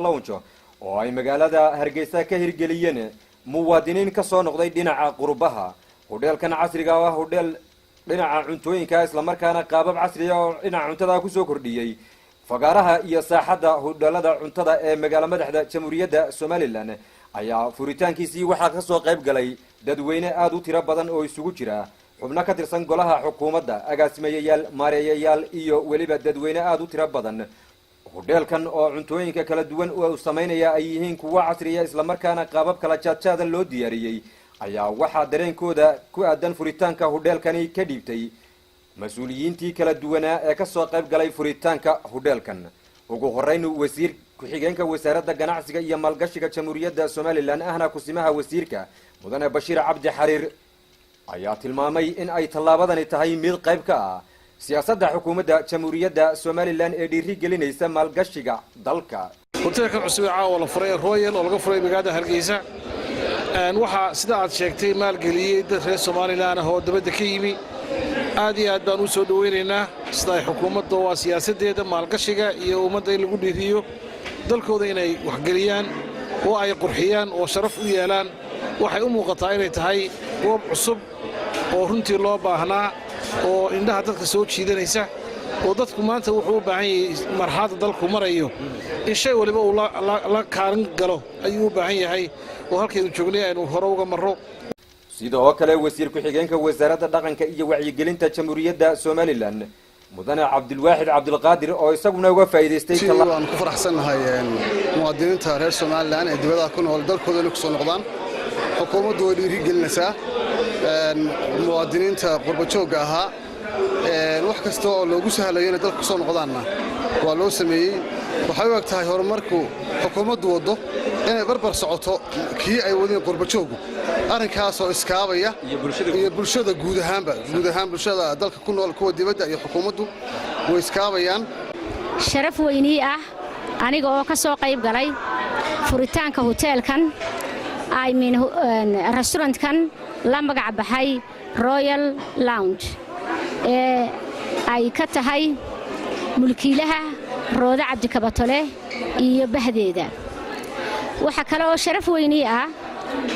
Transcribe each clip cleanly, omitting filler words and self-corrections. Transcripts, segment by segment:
Lounge oo ay magaalada Hargeysa ka hirgeliyeen muwaadiniin ka soo noqday dhinaca qurbaha. Hodheelkan casriga ah, hodheel dhinaca cuntooyinka, islamarkaana qaabab casriya oo dhinaca cuntada kusoo kordhiyey fagaaraha iyo saaxadda hodheelada cuntada ee magaalo madaxda Jamhuuriyadda Somaliland, ayaa furitaankiisii waxaa kasoo qayb galay dadweyne aada u tiro badan oo isugu jira xubno ka tirsan golaha xukuumadda, agaasimayayaal, maareeyayaal iyo weliba dadweyne aada u tiro badan. Hodheelkan oo cuntooyinka kala duwan uu samaynaya ay yihiin kuwo casriya, islamarkaana qaabab kala jaadjaada loo diyaariyey, ayaa waxaa dareenkooda ku aadan furitaanka hodheelkani ka dhiibtay mas-uuliyiintii kala duwanaa ee kasoo qayb galay furitaanka hodheelkan. Ugu horeyn, wasiir ku-xigeenka Wasaaradda Ganacsiga iyo Maalgashiga Jamhuuriyadda Somaliland, ahna kusimaha wasiirka, Mudane Bashiir Cabdi Xariir, ayaa tilmaamay in ay tallaabadani tahay mid qayb ka ah siyaasadda xukuumadda Jamhuuriyadda Somaliland ee dhiiri gelinaysa maalgashiga dalka. Hoteelkan cusub ee caawa la furay ee Royal oo laga furay magaalada Hargeysa, waxaa sida aad sheegtay maalgeliyey dad reer Somaliland ah oo dabadda ka yimi. Aad iyo aad baan u soo dhowaynaynaa sida ay xukuumadda waa siyaasaddeeda maalgashiga iyo ummadda in lagu dhiiriyo dalkooda inay waxgeliyaan oo ay qurxiyaan oo sharaf u yeelaan. Waxay u muuqataa inay tahay goob cusub oo runtii loo baahnaa oo indhaha dadka soo jiidanaysa, oo dadku maanta wuxuu u baahan yahay marxaladda dalku marayo in shay waliba uu la kaalin galo ayuu u baahan yahay, oo halkaynu joognay aynu hore uga marro. Sidoo kale, wasiir ku-xigeenka Wasaaradda Dhaqanka iyo Wacyigelinta Jamhuuriyadda Somaliland, Mudane Cabdilwaaxid Cabdilqaadir, oo isaguna uga faa'iidaystay Waan ku faraxsannahay muwaadiniinta reer Somaliland ee dibadaha ku nool dalkooda inay ku soo noqdaan. Xukuumaddu way dhiiri gelinaysaa muwaadiniinta qurbajoogga ahaa. Wax kasta oo loogu sahlayo inay dalka ku soo noqdaanna waa loo sameeyey. Waxay u eg tahay horumarku xukuumaddu waddo inay barbar socoto kii ay wadeen qurbajooggu, arrinkaasoo iskaabaya iyo bulshada guud ahaanba, guud ahaan bulshada dalka ku nool, kuwa dibadda iyo xukuumaddu way iskaabayaan. Sharaf weynii ah aniga oo ka soo qayb galay furitaanka hoteelkan, I mean restaurantkan la magac baxay Royal Lounge, ee ay ka tahay mulkiilaha Roode Cabdikabatole iyo bahdeeda. Waxaa kale oo sharaf weynii ah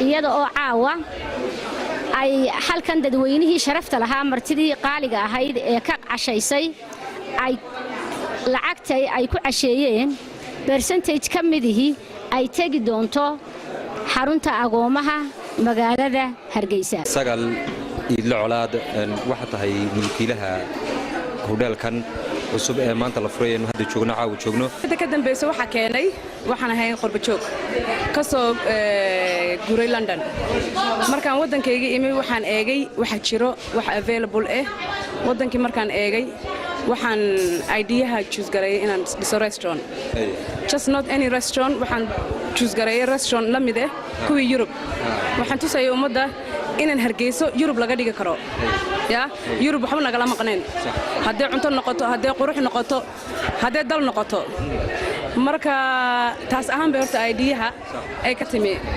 iyada oo caawa ay halkan dadweynihii sharafta lahaa, martidii qaaliga ahayd ee ka cashaysay, ay lacagtay ay ku casheeyeen percentage ka midihii ay tegi doonto xarunta agoomaha magaalada Hargeysa. Sagal Iidlo Colaad, waxaa tahay mulkiilaha hodheelkan cusub ee maanta la furay aynu hadda joogno, caawa joogno. Inta ka dambaysa waxaa keenay waxaan ahay qurbajoog ka soo guuray London. Markaan waddankayga imi, waxaan eegay waxa jiro, wax available ah waddankii. Markaan eegay, waxaan ideaha choose gareeyay inaan dhiso restaurant, just not any restaurant. Waxaan choose gareeyay restaurant la mid ah kuwii Yurub. Waxaan tusayay ummadda inaan Hargeyso Yurub laga dhigi karo. Ya Yurub waxba nagala maqnayn, hadday cunto noqoto, hadday qurux noqoto, hadday dal noqoto. Marka taas ahaan bay horta ideaha ay ka timi.